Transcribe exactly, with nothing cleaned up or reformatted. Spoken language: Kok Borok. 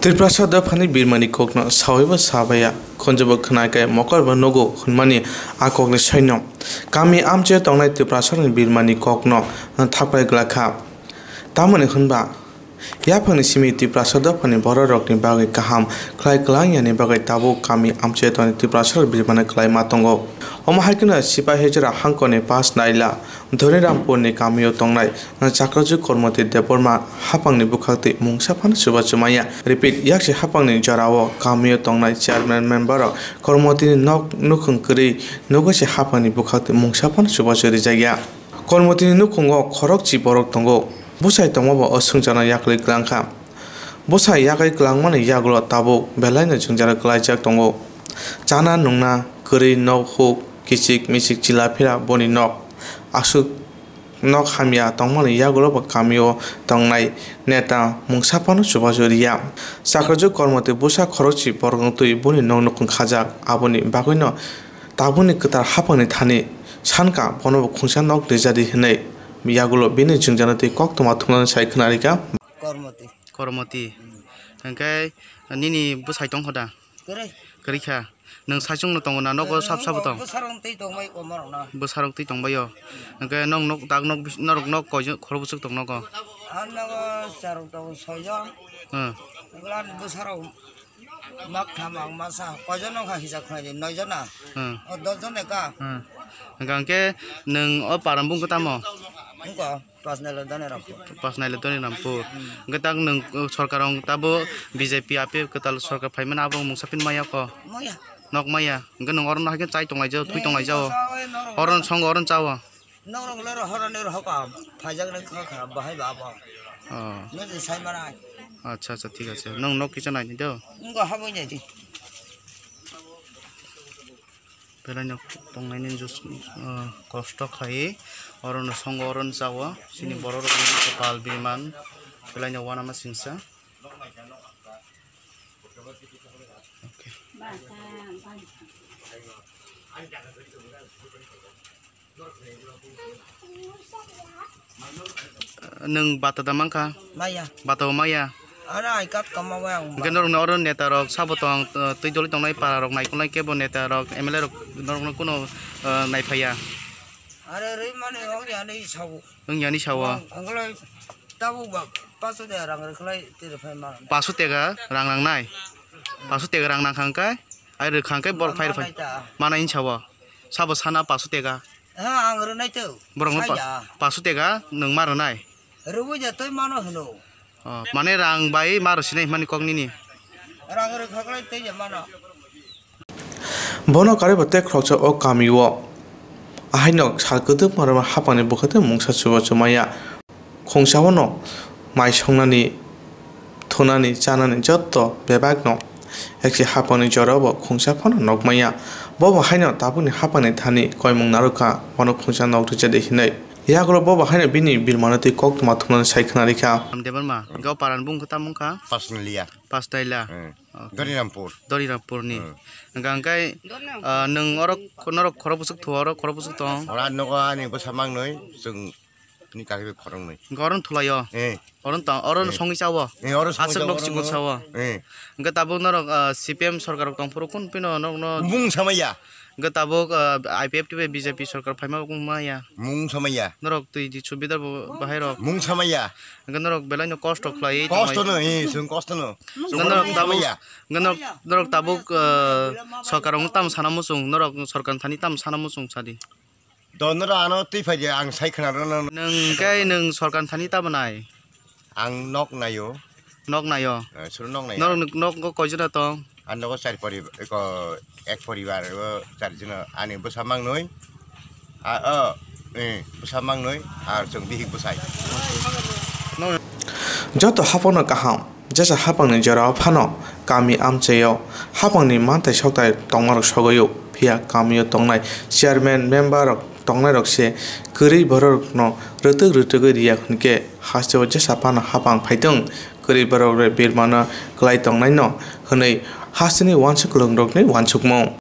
Tiprasa dophani birmani kokno sawibo sabaya, khunjubo khwnai kai mokorbo nugo hwnmani a kokni soino. Kami amchaio tongnai Tiprasarokni birmani kokno thapklai glak kha. Tamoni hwnba, yaphangni simi Tiprasa dophani bororokni bagwi kaham khlai kwlangyani bagwi tabuk kami amchaio tongnai Tiprasarok birmani kwlai ma tongo. Omo hai kheno Sipahijora hangkoni Pas Naila, Dhonirampurni kamio tongnai Chakrajuk Kormoti Debbarma haphangni bwkhaktwi mungsa phano chubachu maya. Repeat, yakse haphangni jorao kamio tongnai chairman member rok Kormotini nok nukhung kwrwi nugo se haphangni bwkhaktwi mungsa phano chubachu rijak ya. Kormotini nukhungo khorokchi borok tongo. Bwsai tongmabo o swngcharno yaklwi kwlang kha. Bwsai yaklwi kwlangmani yagulo tabuk belaino jwngjal kwlaijak tongo. Chana nungna kwrwi nok huk kichik michik chila phila boni nok. Aswk nok hamya tongmani yagulo bo kamio tongnai neta mungsa phano chubachu riya. Chakrajuk Kormoti bwsa khorokchi borok wngtwi boni nok nukhung khajak, aboni bagwino tabukni kwtal haphangni thani sankha bono bo khungsa nok rijadi hwnwi yagulo bini jwngjano tei koktwma thumnani sai khwnarikha. Kormoti. Kormoti. Hwnkhe nini bwsai tongkha da? Kwrwi. Kwrwi kha. Nwng saichungno tongo na nogo sab sabo tong? Bwsarok twi tongbai omo rokno. Bwsarok twi tongbaio. Hwnkhe nok nok dak nok bis-, norok nok koijon khorok bwswk tong nogo? Ang nogo charwk tongo soijon. Hmm. Wngkha bwsarok mak tham ang masa koijon wngkha hisa khwlai di noijon na. Hmm. O dosjon ekha. Hmm. Hwnkhe nwng o param bung khe tamo? Wngkha. Pas Naila Dhonirampur. Pas Naila Dhonirampur. Hmm. Hwnkhe tak nwng, uh, sorkar rok tabo B J P A P F kwtal sorkar phaimani abo mungsa phin maya kho? Maya. Nok maya. Hwnkhe nwng oro no hai khe chai tonglaijao, thui tonglaijao. Oro no songo, oro no chao. Nok rok le oro horo ni oro hoka phaijak nai kha kha bahai ba abo. Oh. Nwng je sai manai. Acha, acha, thik ache. Nwng nok kisa nai di do. Wngkha habwi nai di. Belai no tongnaini jus, ah, kosto khlaiwi oro no songo, oro no chao. Chini borok rok ni kwpal biman belai no uanama singsa. Okay. Nwng bata da mankha? Maya. Bata bo maya? Ano I card kama waya ang. Hwnkhe norokni oro neta rok sabo tong, twi doli tongnai para rok naikolnai kebo neta rok M L A rok norokno kuno, eh, naiphaiya? Are rwi mani wng yani sao. Wng yani sao. Ang, anglo tabuk ba paso de rang rwkhlai tiri phai ma. Paso tega rang nangnai? Paso tega rang nangkha hwnkhe? Ai rwkha hwnkhe borok phai rwphai. Manai ta. Manai hinwi sao. Sabo sana paso tega. Ha, ang rwnai to. Borokno pa-, saya. Paso tega nwng ma rwnai? Rwui de twi mano hwno. Oh, mane rang bai ma rwsinai hwnmani kok nini? Rang rwkha kwlai tei je mano. Bono karwi bo tei khoroksa o kamio. Ahaino sal kwdwkma rwma haphangni bwkhaktwi mungsa chubachu maya. Khungsa bono mai songnani, thunani, chanani jotto bebakno ekse haphangni jorao bo khungsa phano nokmaya. Bo bo haino tabukni haphangni thani koimung narwkha, bono khungsa nok rwjadi hinwi. Yagulo bo bo haino bini birmano twi koktwma thumnani sai khwnarikha. Debbarma, hwnkhe o parani bumung khe tamo wngkha? Pasnalia. Pasnaila. Hmm. Okay. Dorirampur. Dorirampurni. Hmm. Hwnkha hwnkhe, ah, nwng oro, norok khorok bwswk thuo, oro khorok bwswk tong? Oro nogo ani bwsa mangnwi, chwng Ni kaki bai khoroknwi. Hwnkhe oro thulaio? Eh. Oro tong, oro eh. Songwi chao? Eh, oro songwi aswk chao, nok oro chikon no. Sao? Eh. Hwnkhe tabuk norok, ah, C P M sorkar rok tongphuru kun pino norokno bumung samaya. Hwnkhe tabuk, ah, I P F T bai B J P sorkar phaima bumung maya. Mung samaya. Norok twi di subidar bo bahai rok. Mung samaya. Hwnkhe norok belai no kosto khlai. Kosto no, eh, chwng kosto no. Hwnkhe norok tabuk, samaya. Hwnkhe norok, norok tabuk, ah, sorkar rok tam sana muchung, norok sorkar thani tam sana muchung sadi. Donora ano twi phai de, ang sai khwna rwna. Nwng khe nwng sorkar thani tamo nai? Ang nok naio. Nok naio? Eh, suru nok naio. Norok nok, nok koijona tong? Ang nogo char pori-, eko, ek poribar, o char jona. Ani bwsa mangnwi. A, o, eh, bwsa mangnwi, ar chwng bihik bwsai. Joto haphangno kaham. Jesa haphangni jorao phano kami amchaio haphangni manthai sokthai tongmarok sogwi-o, phiya kamio tongnai chairman member rok tongnairok se kwrwi bororokno rwtwk rwtwgwi riya hwnkhe hasteo jesa phano haphang phaitwng, kwrwi borok bai birmano kwlai tongnaino hwnwi hasteni uansuk kwlwngrokni uansukmung.